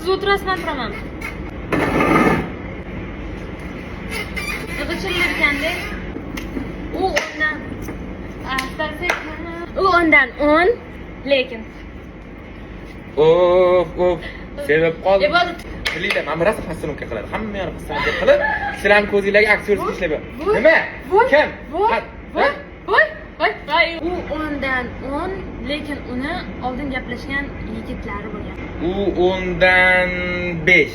Siz o'tirasiz, man turaman. G'ijillarkanda. U 10dan U 10dan 10, lekin. Of, of. Sevib qoldim. E, bo'ldi. Bilinglar, mana bu rosa постановка qiladi. Hamma yoqni постановка qilib, sizlarning ko'zinglarga aktyorlik ishlab beradi. Nima? Kim? Voy, Ha, voy, ha? voy, voy, voy. U 10dan 10, lekin uni oldin gaplashgan yigitlari bo'lgan. U 10dan 5.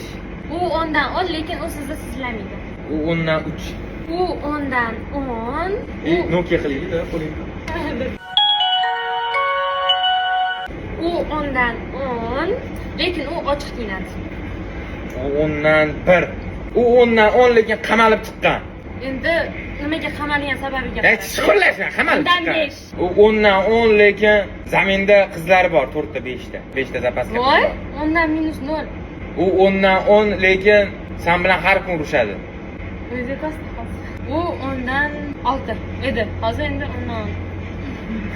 U 10dan 10, lekin u sizni sizlamaydi. U 10dan 3. U 10dan 10. E, Nokia qilaylik-da, qo'lingni. U 10dan 10, lekin u ochiq kiyinadi. U 10dan 1. U 10dan 10, lekin qamalib chiqqan. Endi nimaga qamalgan sababiga E, chuqurlashma, qamalib O'ndan chiqqan. 5. U 10dan 10, lekin zaminda qizlari bor, to'rtta, beshta. Beshta запаска. Voy, 10dan -0. U 10dan 10, lekin san bilan har kun urushadi. O'zi aytasiz hozir. U 10dan 6 edi. Hozir endi 10dan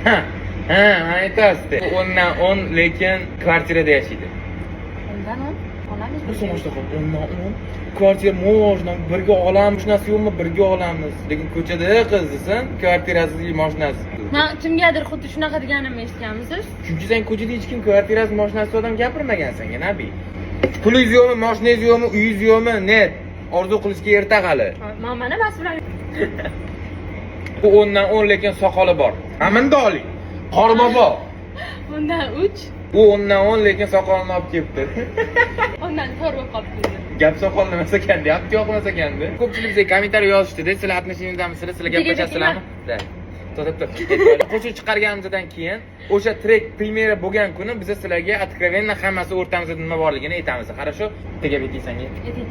10. Ha, aytasiz. U 10dan 10, lekin kvartirada yashaydi. 10dan 10 olamiz. Bu shunaqa 10dan 10 kvartira можно, birga olamiz, mashinasi yo'qmi, birga olamiz. Lekin ko'chada qiz desin, kvartirasiz, mashinasiz. Man kimgadir xuddi shunaqa deganimni eshitganmisiz? Chunki sen ko'chada hech kim kvartirasi, mashinasi odam gapirmagan senga, Nabi. Pulingiz yo'qmi, mashinangiz yo'qmi, uyingiz yo'qmi? Нет. Orzu qilishga erta hali. Man mana mas'ul. U 10dan 10, lekin soqoli bor. Ha, bundoq. Qorbobo. 10dan 3. U 10dan 10, lekin soqolini olib kelibdi. 10dan 4 bo'lib qolibdi endi. Gap soqol nimas ekan deyapti, yoqmas ekanda. Ko'pchilik bizga kommentariy yozishdi-da, sizlar отношения damisizlar, sizlar gaplashasizlarmi? Да. To'xtab tur. Qo'shiq chiqarganimizdan keyin o'sha trek premyera bo'lgan kuni biz sizlarga откровенно hammasi o'rtamizda nima borligini aytamiz. Хорошо? Bitta gap aytaysan. Ayting.